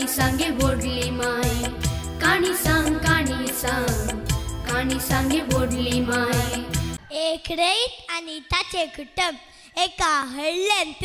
काणी सांगे व्हडली माय, काणी सांग काणी सांग, काणी सांगे व्हडली माय. एक रयत आनी ताचें कुटुंब एका हळ्ळ्यांत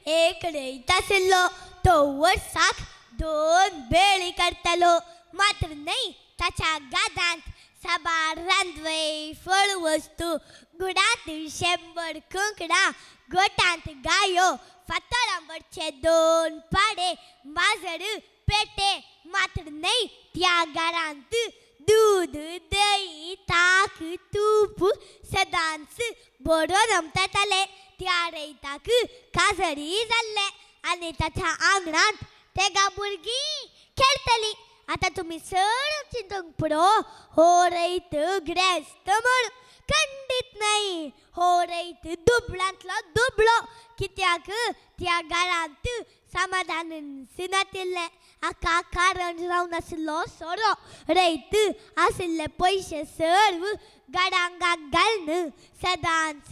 एक रयत आशिल्लो. तो वर्साक 2 बेळी करतालो. मात्र न्हय ताच्या गादांत साबार रांदवय फळ वस्तू, गुडांत 100 कुंकडां, गोटांत गायो, फातरांवरचे 2 पाडे, माजर पेटे. मात्र न्हय त्या घरांत दूद दही ताक तूप सदांच बरो रमताले. त्या रयताक काजरी जाल्ले आनी ताच्या आंगणांत तेगा भुरगीं खेळटलीं. आतां तुमी चड चिंतूंक पुरो, हो रयत ग्रेस्त म्हूण खंडीत न्हय. हो रयत दुबळांतलो दुबळो, कित्याक त्या घरांत समाधान नातिल्लें. हाका कारण जावन आशिल्लो सोरो. रयत आशिल्ले पयशे सर्व गाडांगाक घालून सदांच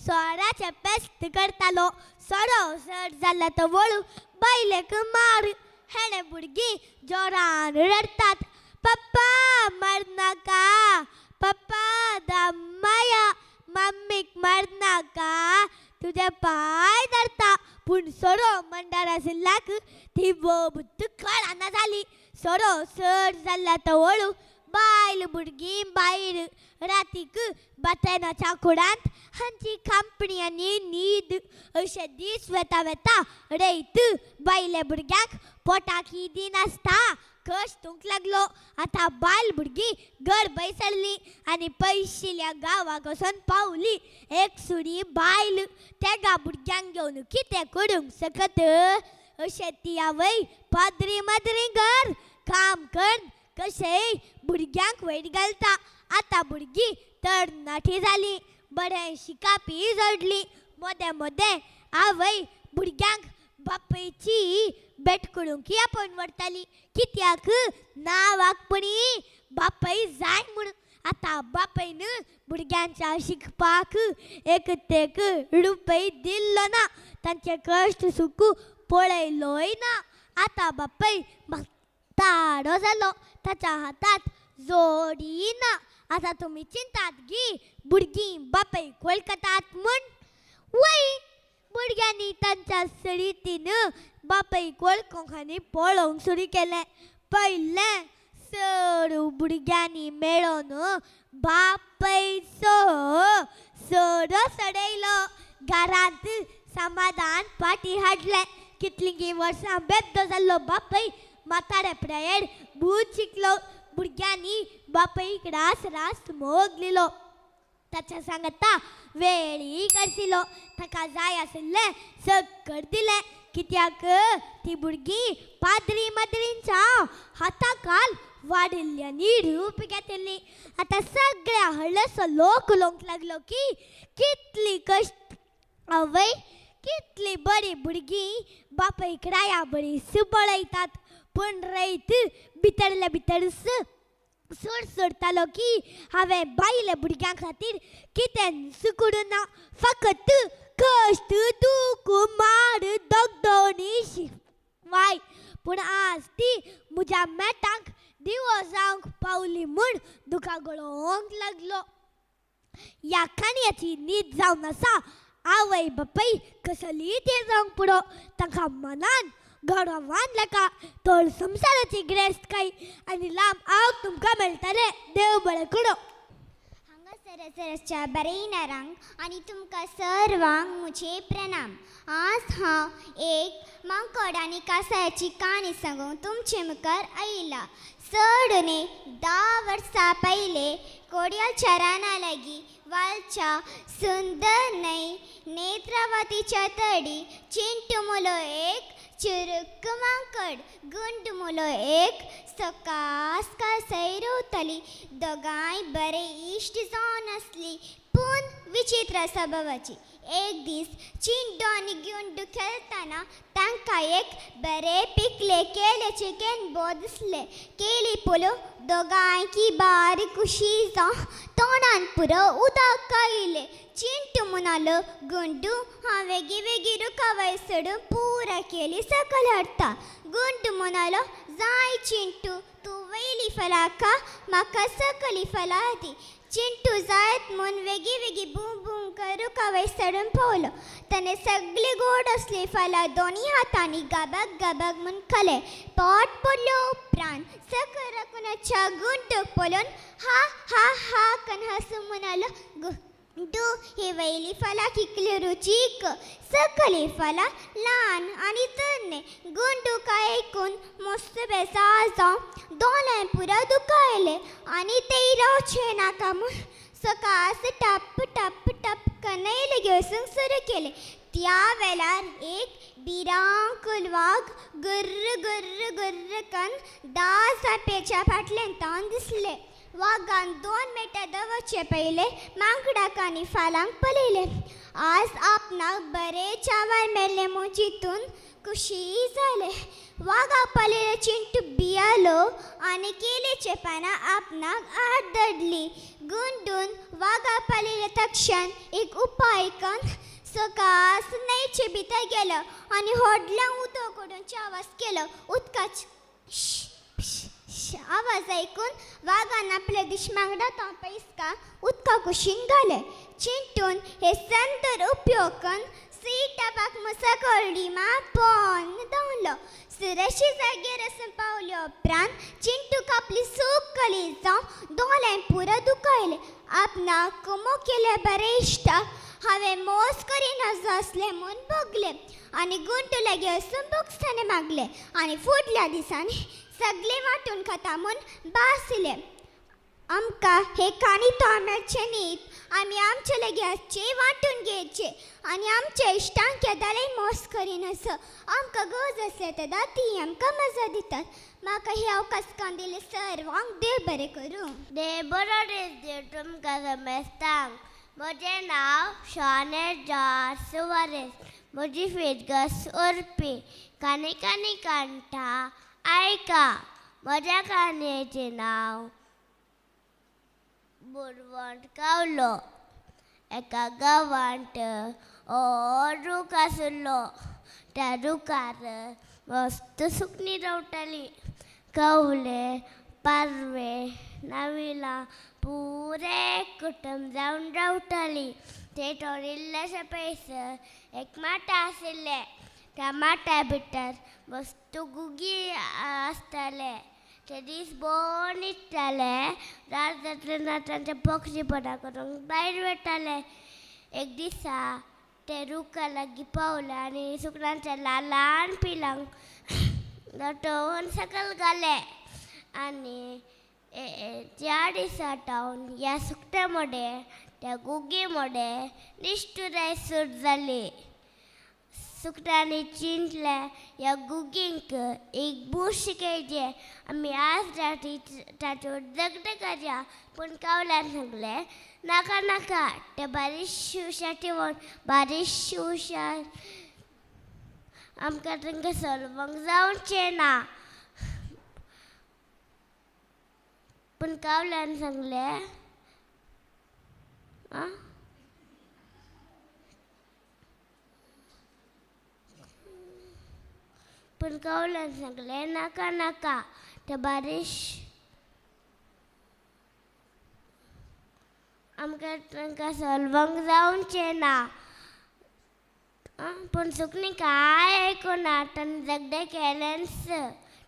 सोराचें पेस्त करतालो. सोरो चड जाल्यार तो वळू बायलेक मार. हेणे भुरगीं जोरान रडटात, पप्पा मारनाका, पप्पा दामाया, मम्मीक मारनाका, तुजे पांय धरता. पूण सोरो मंडार आशिल्ल्याक ती बोबूत कळना जाली. सोरो चड जाल्यार तो वळू बायल भुरगीं बायल रातीक बातेनाच्या कुडांत हांची कंपनी आनी न्हीद. अशे दीस वेता वेता रयत बायले भुरग्यांक पोटाक दिनासता कश्टूंक लागलो. आतां बायल भुरगीं गरबय सरली आनी पयशिल्ल्या गांवाक वचून पावली. एक सुरी बायल तेगा भुरग्यांक घेवन कितें करूंक शकत? अशें ती आवय पाद्री माद्री घर काम कर कशेंय भुरग्यांक वयर घालता. आतां भुरगीं तरणाटी जालीं, बरें शिकापी जोडली. मोदें मोदें आवय भुरग्यांक बापायची भेट करूंक आपोवन व्हरताली, कित्याक नांवाकपणी बापाय जाय म्हूण. आतां बापायन भुरग्यांच्या शिकपाक एक तेक रुपय दिल्लो ना, तांचे कश्ट सुख पळयलोय ना. आतां बापाय म्हातारो जालो, ताच्या हातांत जोडी ना. आतां तुमी चिंतात गी भुरगीं बापायक वळखतात म्हूण? वय, भुरग्यांनी तांच्या सरितीन बापायक वळखूंक आनी पळोवंक सुरू केलें. पयलें चड भुरग्यांनी मेळोन बापायचो सोरो चडयलो. घरांत समाधान पाटी हाडलें. कितलीं वर्सां बेब्दो जाल्लो बापाय म्हातारे पिरायेर भूत शिकलो. भुरग्यांनी बापायक रास रास मोग दिलो, ताच्या सांगता वेळी करसिलो, ताका जाय आशिल्लें सगळें दिलें. कित्याक ती भुरगीं पाद्री माद्रींच्या हाताखाल वाडिल्ल्यांनी रूप घेतिल्ली. आतां सगळ्या हळ्ळसो लोक उलोवंक लागलो की कितली कश्ट आवय, कितली बरी भुरगीं बापायक राया बरी पळयतात. पूण रयत भितरले भितर सोडसोडतालो की हांवें बायले भुरग्यां खातीर कितेंच करूं ना, फकत कश्ट दूख मार दगदणी शिवाय. पूण आज ती म्हज्या मेटांक दिवो जावंक पावली म्हूण दुकां गळोवंक लागलो. ह्या काणयेची न्हीद जावन आसा. आवय बापाय कसलीय ती जावंक पुरो, तांकां मनान गौरवान लेखा तोळ संवसाराची गिरेस्तकाय आनी लांब आवक तुमकां मेळटलें. देव बरें करूं. हांगासर सरसच्या बरेणारांक आनी तुमकां सर्वांक म्हजे प्रणाम. आज हांव एक मांकड आनी कासाळ्याची काणी सांगूंक तुमचे मुखार आयला. चड उणें 10 वर्सां पयलें कोडयाच्या राना लागीं वालच्या सुंदर न्हंय नेत्रावतीच्या तडी चिंटू मुलो एक चिरुक मांकड गुंड मुलो एक सकास कासय रोवताली. दोगांय बरे इश्ट जावन आसली पूण विचित्र स्वभावाची. एक दीस चिंटू आनी गुंडू खेळटना तांकां एक बरे पिकले केळ्याचे केनबो दिसले. केळी पळोवन दोगांयकी बारीक खुशी जावन तोंडान पुरो उदक आयलें. चिंटू म्हणालो, गुंडू हांव वेगीं वेगीं रुखा वयर चडून पुरा केळी सकयल हाडटा. गुंडू म्हणालो, जाय चिंटू तूं वयली फळां खा म्हाका सकली फळां दी. चिंटू जायत म्हूण वेगी वेगी बूम बूम करून रुखा वयर चडून पावलो. ताणें सगळीं गोड असली फळां दोनी हातांनी गबक गबक म्हूण खालें. पोट पडलो उपरांत सकयल राखूनाच्या गुंटूक पळोवन हा हा हा कन हासूं म्हणालो, गुंटू ही वयली फळां कितली रुचीक, सकली फळां ल्हान आनी तरणे. गुंटूक आयकून मस्त बेजार जावन दोळ्यां पुरो दुखायलें आनी तें रावचें नाका म्हूण सकास टप टप टप कनयले घेवसूंक सुरू केलें. त्या वेळार एक भिरांकूळ वाग गुर्र गुर्र गुर्र कन्न 10 जापेच्या फाटल्यान तावन दिसलें. वागान 2 मिनटां दवरचे पयलें माकडाक आनी फालांक पळयलें. आज आपणाक बरें चावार मेळ्ळें म्हूण चिंतून खुशी जालें. वागाक पळयलें चिंटू भियेलो आनी केळीच्या पानां आपणाक आड दडली. गुंडून वागाक पळयलें तक्षण एक उपाय कन्न सकास न्हंयचे भितर गेलो आनी व्हडल्या उदक ओडून आवाज केलो. उदकाचो आवाज आयकून वागान आपल्या दुस्मांगडा तो पैसका उदका कुशीन घालें. चिंटून हे संतर उपयोग करून सीटापाक मुसकळ्ळी मापोन धांवलो. सुरक्षीत जाग्यार वचून पावल्या उपरांत चिंटूक आपली सूख कली जावन दोळ्यां पुरो दुखयलें. आपणाक कुमो केल्या बरें इश्टा हांवें मोस करिनासो आसलें म्हूण भोगलें आनी गुंटू लागीं वचून भोगसणें मागलें आनी फुडल्या दिसांनी सगळें वांटून खाता म्हूण भासलें. आमकां हे काणी तो मेळचें न्ही, आमी आमचे लागीं आसचें वांटून घेवचें आनी आमच्या इश्टांक केदाळय मोस करिनासो. आमकां गरज आसल्या तेन्ना तीं आमकां मजा दितात. म्हाका हे अवकाश करून दिले सर्वांक देव बरें करूं. देव बरो दीस दिवं तुमकां समेस्तांक. म्हजें नांव शॉनेट जॉर्ज सुवारेस. म्हजी फिरगस उर्पी. काणी काणी कांटा आयका. म्हज्या काणयेचें नांव बुरवंट कावलो. एका गांवांत रूख आशिल्लो. त्या रुखार मस्त सुकणीं रावतालीं. कावले, पारवे, नाविलां पुरें कुटुंब जावन रावतालीं. ते थोडे इल्लेशे पयसर एक माटा आशिल्लें. त्या माटा भितर मस्त गुगी आसताले. ते दीस भर न्हिदताले. रात जातले ना तांचे पक्षीपणां करूंक भायर वताले. एक दिसा ते रुखा लागीं पावले आनी सुकण्यांच्या ल्हान ल्हान पिलांक लोटोवन सकयल घाले. आनी त्या दिसा तावन ह्या सुकण्या मदें त्या गुगी मदें निश्ठुराय सुरू जाली. सुकण्यांनी चिंतलें ह्या गुगींक एक बूट शिकयचें, आमी आज राती ताचेर झगडें करया. पूण कावल्यान सांगलें नाका नाका, ते बारीक हुशार म्हूण बारीक हुशार, आमकां तांकां सलवंक जावचें ना. पूण कावल्यान सांगलें आं पूण कावल्यान सांगलें नाका नाका, ते बारीक आमकां तांकां सलवंक जावचें ना. पूण सुकणीं कांय आयकुना. तांणी झगडें केलेंच.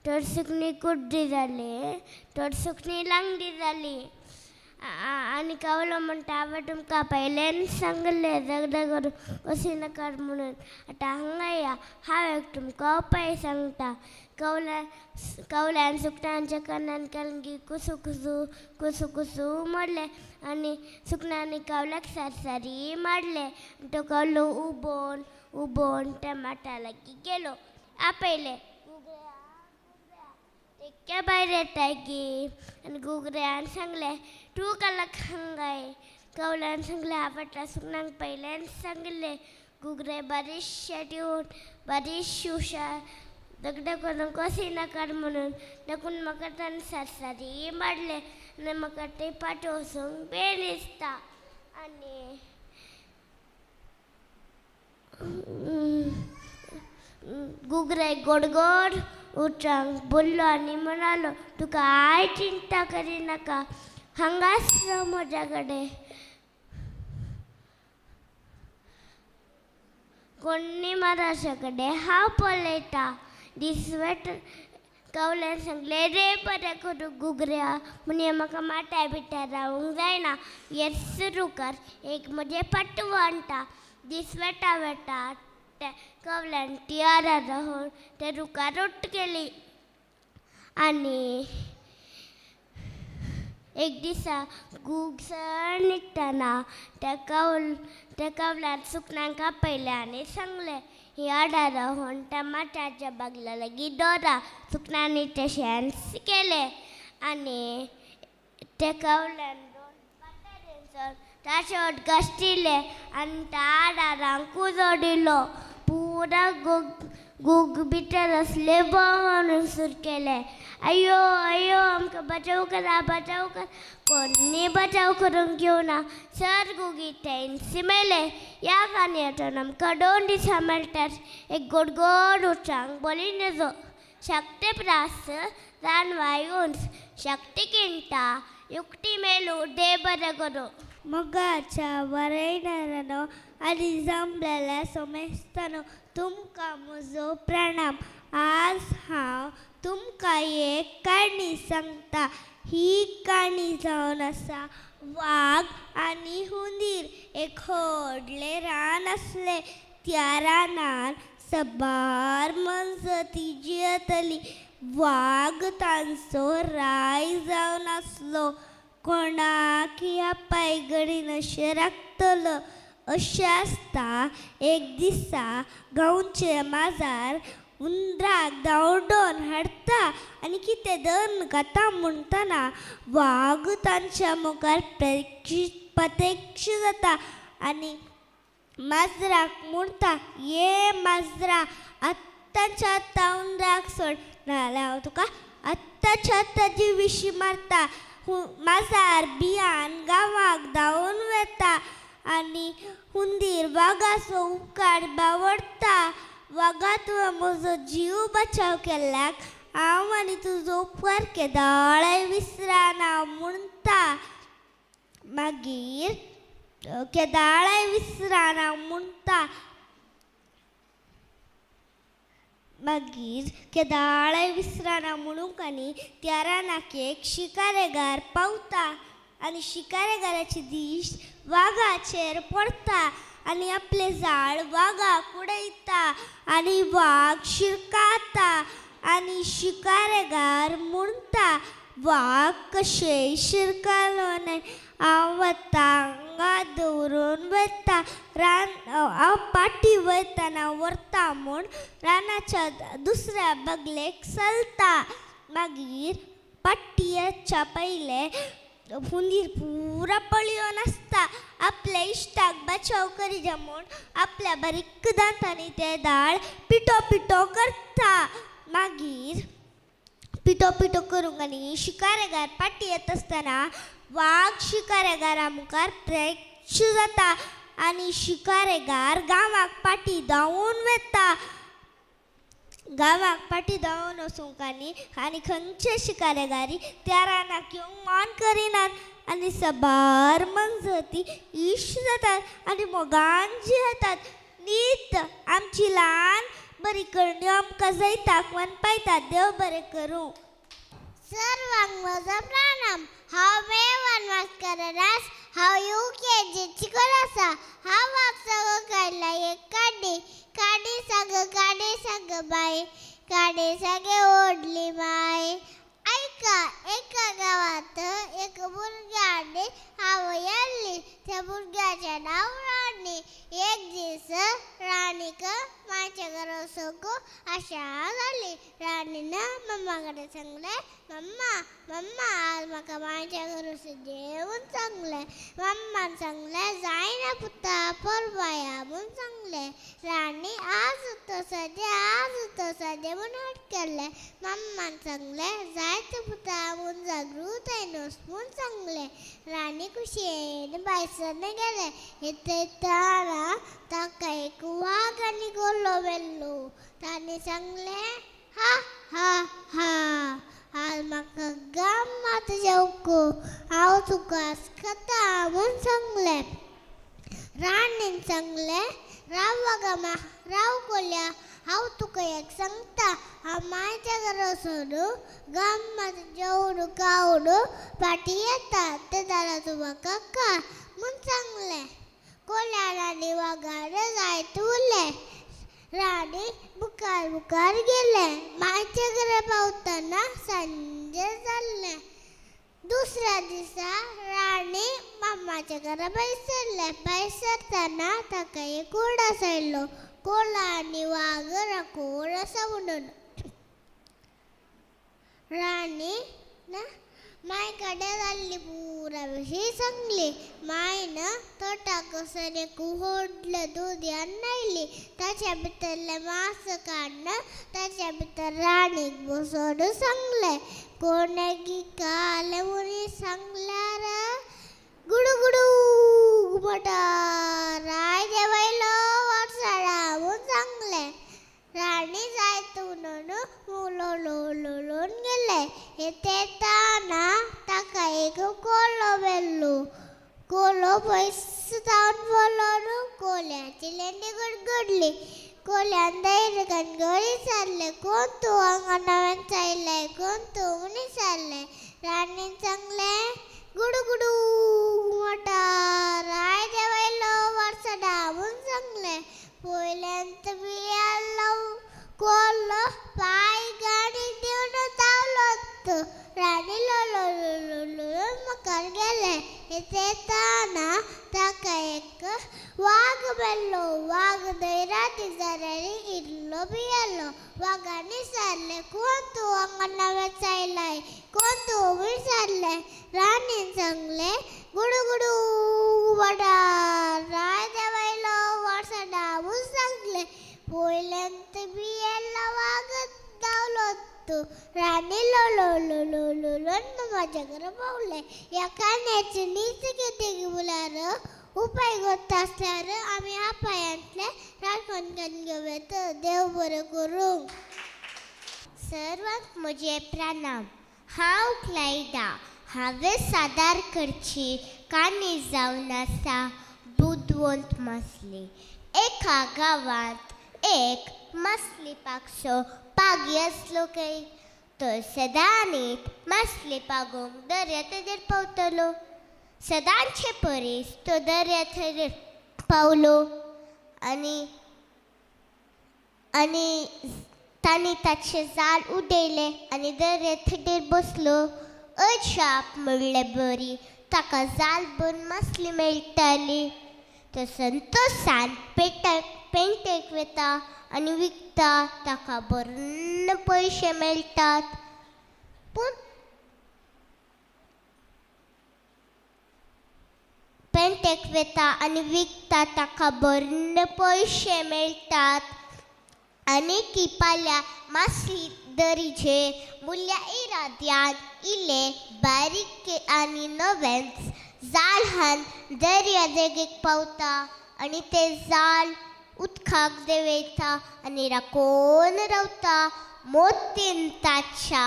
थोडी सुकणीं कुड्डी जाली, थोडी सुकणीं लांगडी जाली. आनी कावलो म्हणटा हांवें तुमकां पयल्यान सांगलें झगडें करूं वचूं नाकात म्हणून. आतां हांगा या, हांव एक तुमकां उपाय सांगता. कावल्यान सुकण्यांच्या कानान कलंगी कुसू कुसू कुसू कुसू मारलें आनी सुकण्यांनी कावल्याक सरसरी मारलें. तो कावलो उबोन उबोन त्या माटा लागीं गेलो. आपयलें तितक्या भायर येताय की. आनी घुगऱ्यान सांगलें तूं कालाक हांगाय. कावल्यान सांगलें हांवें सुकण्यांक पयल्यान सांगलें घुगरे बारीकशे दिवन बारीक हुशार झगडें करूंक वचूं नाकात म्हणून. देखून म्हाका ताणें सरसरी मारलें आनी म्हाका ते फाटीं वचूंक बेन दिसता. आनी घुगरे गोड गोड उतरांक बोल्लो आनी म्हणालो तुका कांय चिंता करिनाका हांगाच राव म्हज्या कडेन. कोण्णी माराशा कडेन हांव पळयता. दिसवेट कवल्यान सांगलें रे बरें करूं घुगऱ्या म्हणये म्हाका माठाय बिठाय रावूंक जायना हें सुरू कर एक म्हजें पाटव आणटा. दिसवेटा वेटा त्या कवल्यान ती आरां रावन त्या रुखार उठ केली आनी एक दिसा गूग सरळ न्हिदतना त्या कवल्यान सुकण्यांक आपयलें आनी सांगलें ही आडां रावन त्या माठाच्या बागला लागीं दवरा. सुकण्यांनी तशेंच केलें आनी त्या कवल्यान दोन फातर ताचे घश्टिले आनी त्या आडारांक उजो दिलो. पुरा गूग भितर आसले भोंवून सुरू केलें अयो अयो आमकां बचाव करा बचाव करा. कोणी बचाव करूंक येवना सर गुगी तेंच मेले. ह्या काणयेंतल्यान आमकां 2 दिसां मेळटात. एक गोड गोड उतरांक बोली नजो. शक्ती प्रास रानवाय उंच शक्ती किंता युक्ती मेलू देव बरें करूं. मोगाच्या वरयणारानो आनी जमलेल्या सोमेस्तानो तुमकां म्हजो प्रणाम. आज हांव तुमकां एक काणी सांगता. ही काणी जावन आसा वाग आनी हुंदीर. एक व्हडलें रान आसलें. त्या रानान सबार मनसती जियेतली. वाग तांचो राय जावन आसलो. कोणाक ह्या पायगडीन अशें राखतलो अशें आसता. एक दिसा गांवचे माजार उंदराक धांवडोवन हाडटा आनी कितें दन खाता म्हणटना वाग तांच्या मुखार प्रत्यक्ष जाता आनी माजराक म्हणटा ये माजरा आत्ताच्या आत्तां उंदराक सोड नाजाल्यार हांव तुका आत्ताच्या आत्तां जिविशी मारता. माजार भियान गांवाक धांवून वता आनी हुंदीर वागाचो उपकार बावडटा. वागा तुवें म्हजो जीव बचाव केल्ल्याक हांव आनी तुजो उपकार केदोळाय विसराना म्हणटा. मागीर केदाळाय विसराना म्हणटा. मागीर केदाळाय विसराना म्हणूंक आनी त्या रानाक एक शिकारेगार पावता आनी शिकारेगाराची दिश्ट वागाचेर पडटा आनी आपलें जाळ वागाक उडयता आनी वाग शिरकाता आनी शिकारेगार म्हणटा वाग कशेंय शिरकालो न्हय हांव वता हांगा दवरून वता रान हांव पाटी वयतना व्हरता म्हूण रानाच्या दुसऱ्या बगलेक चलता. मागीर पाटी येच्या पयलें हुंदीर पुरा पळयोन आसता. आपल्या इश्टाक बचाव करिजा म्हूण आपल्या बारीक दांतांनी तें दाळ पिठो पिठो करता. मागीर पिठो पिठो करूंक आनी शिकारेगार पाटी येता आसतना वाग शिकारेगारा मुखार प्रत्यक्ष जाता आनी शिकारेगार गांवाक पाटी धांवून वता. गांवाक पाटी धांवून वचूंक आनी आनी खंयचे शिकारेगारी त्या रानाक येवंक मान करिनात आनी सबार मनजती इश्ट जातात आनी मोगान जियेतात. नीत आमची ल्हान बरी करण्यो आमकां जैताक वनपायतात. देव बरें करूं. सर्वांक म्हजो प्रणाम. हांव मेवन मास्करेन्हास. हांव UKG शिकून आसा. हांव आज सगळं काडला एक काडी. काडी सांग काडी सांग बाय काडी सांगे ओडली माय. ऐका एका गावात एक भुरग्याने आवय आसली. त्या भुरग्याचें नांव राणी. एक दीस राणीक मांयच्या घरा वचूंक आशा जाली. राणीन मम्मा कडेन सांगलें मम्मा मम्मा आज म्हाका मांयच्या घरा वचून जेवण सांगलें. मम्मान सांगलें जायना पुता परवां या म्हूण सांगलें. राणी आज तसो आज तसो म्हूण हट केलें. मम्मान सांगलें जायत पुता म्हूण जागृताय न्हय म्हूण सांगलें. राणी खुशयेन भायसर गेलें. येता येताना ताका एक वाग आनी गोलो मेल्लो. ताणें सांगलें हा हा हा, आज म्हाका गम्मत जेवंक, हांव तुका खाता म्हूण सांगलें. राणीन सांगलें, राव वागा राव कोल्या, हांव तुका एक सांगता, हांव मायच्या घरा वचून गम्मत जेवण खावन फाटीं येता, तें जाल्यार तूं म्हाका खा म्हूण सांगलें. कोल्यान आनी वागान जायत उरलें. राणी मुखार मुखार गेलें. मायच्या घरा पावतना सांजे जाल्लें. दुसऱ्या दिसा राणी मामाच्या घरा भायर सरलें. भायर सरतना ताका एक उडास आयलो, कोलो आनी वाग राखोवन आसा म्हणून. राणी माय कडेन जाल्ली पुरा विशीं सांगली. मायन तोटाक वचून एक व्हडलें दुदयान आयली. ताच्या भितरलें मांस काडून ताच्या भितर राणीक बसोवन सांगलें. कोणें कालें म्हणून सांगल्यार गुडू गुडू घुमटा रायच्या वयलो वाटसळा म्हूण सांगलें. राणी जायत म्हणून उलोवन गेलें. येताना ताका एक कोलो मेळ्ळो. कोलो पयस जावन पळोवन कोल्याची लेंडी गडगडली. कोल्यान धैर्यान गळी विचारलें, कोण तूं हांगा नव्यान आयलाय, कोण तूं म्हूण विचारलें. राणीन सांगलें, गुडू गुडू घुमटा रायच्या वयलो वाटसडा म्हूण सांगलें. पयल्यान भियेल्लो कोलो पांय गाणी दिवन धांवलो. राणी लोलो मुखार गेलें. येताना ताका एक वाग मेळ्ळो. वाग धैर्याती जाल्यार इल्लो भियेल्लो. वागान विचारलें, कोण तूं हांगा नव्यान आयलाय, कोण तूं म्हूण विचारलें. राणीन सांगलें, गुडू गुडू घुमटा रायच्या वयलो वाटसडा म्हूण सांगलें. पयल्यान भियेल्लो वाग धांवलो. राणी लोलो मामाच्या घरा पावलें. ह्या काणयेची नीत कितें म्हळ्यार उपाय करता आसल्यार आमी उपायांतलें राखण करून घेवं येता. देव बरें करूं. सर्वांक म्हजें प्रणाम. हांव क्लायडा. हांवें सादर करची काणी जावन आसा बुदवंत मासली. एका गांवांत एक मासली पागसो पागी आसलो काय, तो सदांच मासली पागोवंक दर्या तेजेर पावतलो. सदांचे परीस तो दर्या थंय पावलो आनी आनी तांणी ताचें जाल उडयलें आनी दर्या थडेर बसलो. अजाप म्हणले बरी ताका जाल भरून मासली मेळटाली. तो संतोसान पेंटेक वता आनी विकता, ताका बरे पयशे मेळटात. पूण पेंटेक वता आनी विकता, ताका बरे पयशे मेळटात. आनी किपाल्या मासली दरीचे मुल्या इराद्यान इल्ले बारीक आनी नवेंच जाल हान दर्या देगेक पावता आनी ते जाल उदकाक देंवयता आनी राखोवन रावता. मोतीन ताच्या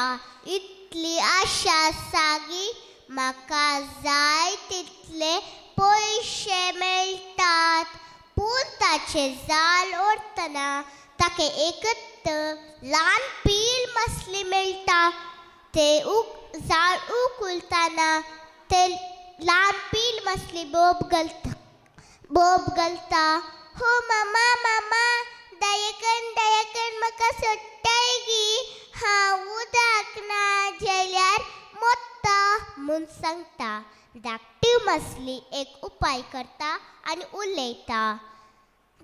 इतली आशा आसा की म्हाका जाय तितले पयशे मेळटात. पूण ताचें जाल ओडटना ताका एकच ल्हान पील मासली मेळटा. ते जाळ उकुलतना ते ल्हान पील मासली बोब घालता. हो मामा मामा दयेकन दयेकन म्हाका सोडटाय गी, हांव उदक ना जेल्यार मोत्ता म्हूण सांगता. धाकटी मासली एक उपाय करता आनी उलयता,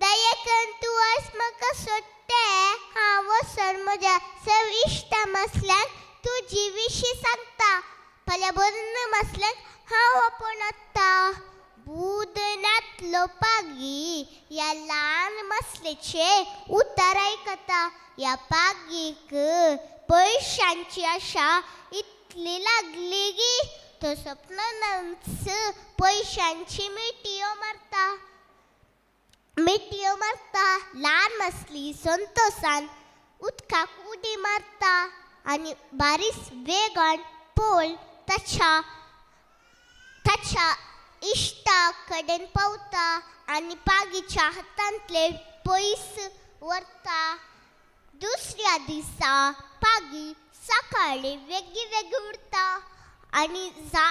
दयेकन तूं आज म्हाका सोडटाय, हांव वचून म्हज्या सव इश्टा मासल्यांक तुजी विशीं सांगता. फाल्यां बरें मासल्यांक हांव आपोवन वता. बुदनांतलो पागी ह्या ल्हान मासलेचें उतर आयकता. ह्या पागीक पयशांची आशा इतली लागली की तो सपनांच पयशांची मिठयो मारता. ल्हान मासली संतोसान उदकाक उडी मारता. मारता आनी बारीस वेगान पोल ताच्या ताच्या इश्टा कडेन पावता आनी पागीच्या हातांतले पयस व्हरता. दुसऱ्या दिसा पागी सकाळी वेगळी वेगळी उरता आनी जा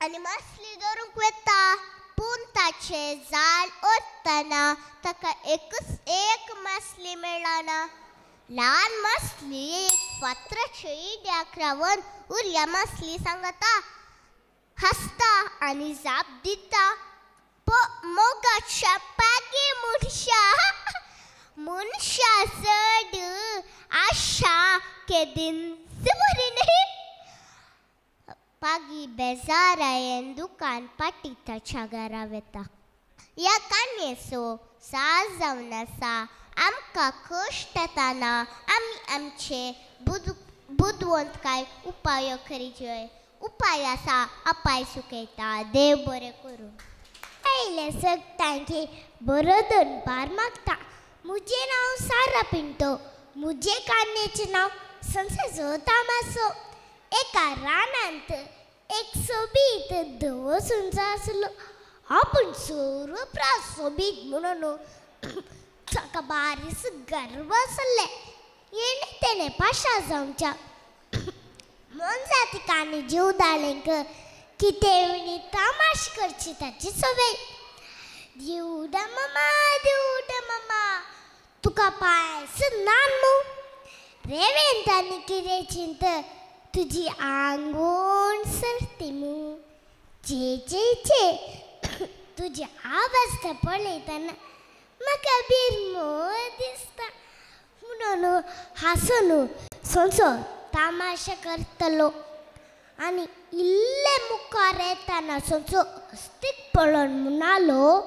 आनी मासली धरूंक वता. पूण ताचें जाल ओततना ताका एकूच एक मासली मेळना. ल्हान मासली एक फातराच्या इड्याक रावन उरल्या मासली सांगता, हांसता आनी जाप दिता, मोगाच्या पागी मनशा मनशा चड आशा केदींच बरी न्ही. पागी बेजारायेन दुकान पाटी ताच्या घरा वता. ह्या काणयेचो साज जावन आसा आमकां कश्ट येताना आमी आमचे बुदवंतकाय उपाय करीजय. उपाय आसा अपाय सुकयता. देव बरें करूं. आयले सगळ्यांकी बरो दनपार मागता. मुझे नांव सारा पिंटो. मुझे काणयेचें नांव संसेचो तामासो. एका रानांत एक सोबीत धवो सुंचो आसलो. आपूण सर्व सोबीत म्हणून ताका बारीस गर्व आसले. येणे तेणें पाशा जावच्या मोनजातीक आनी जिवदाळेंक कितें तमाश करची ताची सवय. दिवडा मामा दिवडा मामा तुका पायस नान मू रेवेंत आनी कितें चिंत तुजी आंगवण सरती मू. चे चे चे तुजी आवाज पळयतना म्हाका बिरमो दिसता म्हणून हांसून सोंसो तामाशा करतलो. आनी इल्ले मुखार येतना सोंसो अस्तीक पळोवन म्हणालो,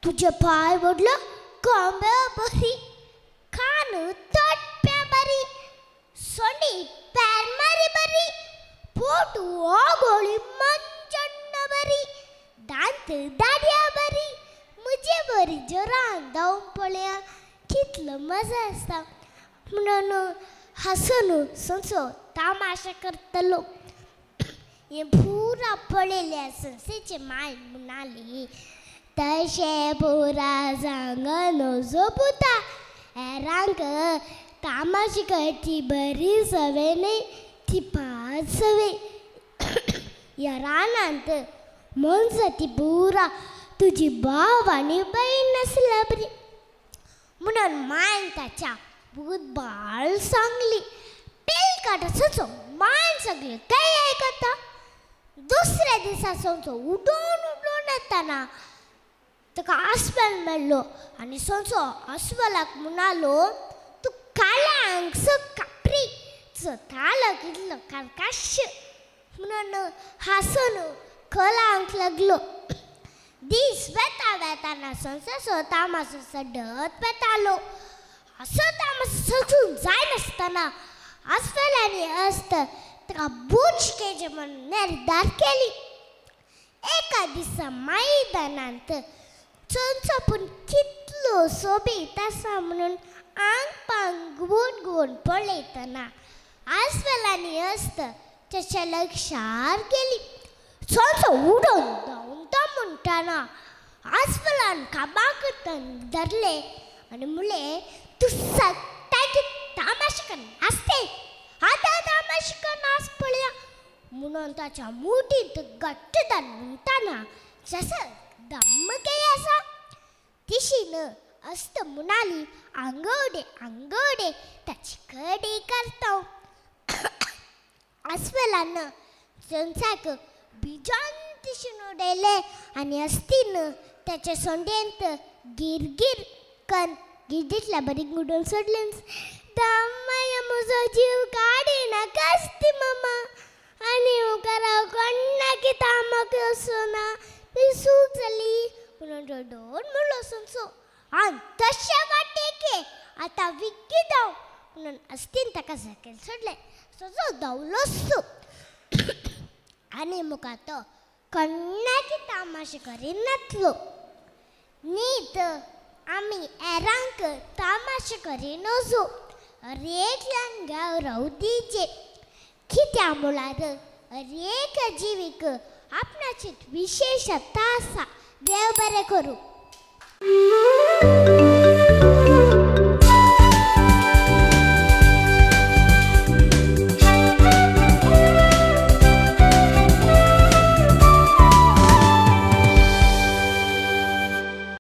तुजे पांय व्हडलो कोंब्या बरी, कान तोटप्या बरी, सोंडी पेरमारी बरी, पोट ओगोळी मंजण्ण बरी, दांत दाड्या बरी. मुजे बरी जोरान धांवन पळया कितलो मजा आसता म्हणून हांसून सोंसो तामाशा करतलो. हें पुरा पळयल्या संसेचे माय म्हणाली, तशें पुरा सांग नजो पुता, हेरांक तामाशी करची बरी सवय न्हय, ती पांच सवय. ह्या रानांत मोनजाती पुरा तुजी भाव आनी बहीण आसल्या बरी म्हणून मायन ताच्या भूत बाळ सांगली. पेलकाट सोंसो मायन सगळें काय आयकता. दुसऱ्या दिसा सोंसो उडोवन उडोवन येताना ताका आस्वेल मेळ्ळो आनी सोंसो आस्वेलाक म्हणालो, तूं काळ्या हांगसो कापरी, तुजो तालो कितलो कर्कश म्हणून हांसून खोलांक लागलो. दीस वेता वेताना सोंसो तामासो सडत वेतालो. असो तामासो सगूंक जायनासतना आस्वेल आनी अस्त ताका बूट शिकयचें म्हणून निर्धार केली. एका दिसा मैदानांत सोंसो पूण कितलो सोबीत आसा म्हणून आंग पांग गुवून गुवून पळयतना आस्वेल आनी अस्त ताच्या लक्षार गेली. सोंसो उडोवन धांवता म्हणटाना आस्वेलान काबाक धरले आनी म्हणलें, तूं सगळ्याक तामाशे कर नासते, आतां तामाशे कर नास पळया म्हणून ताच्या मुठींत घट्ट धर म्हणटाना जसो दम्म काय आसा तिशीन अस्त म्हणाली, आंगवडे आंगवडे ताची कडी करता. आस्वेलान सोंसाक बिजान तिशीन उडयलें आनी अस्तीन ताच्या सोंडेंत गिरगीर कन गिरगिटल्या बरी उडोवन सोडलें. दामाया म्हजो जीव काडिनाका अस्ती मामा, आनी मुखार हांव कोण्णाक तामाक वचना, ती सूख जाली म्हणून रडोवन म्हणलो सोंसो. आनी तशें वाटेके आतां विग्गी धांव म्हणून अस्तीन ताका सकयल सोडलें. सोंसो धांवलोच आनी मुखार तो कोण्णाक तामाशे करिनातलो. न्हीत आमी हेरांक तामाशे करिनजो, हरेकल्यान गौरव दिजे. कित्या म्हळ्यार हरेक जिवीक आपणाची विशेषता आसा. देव बरें करूं.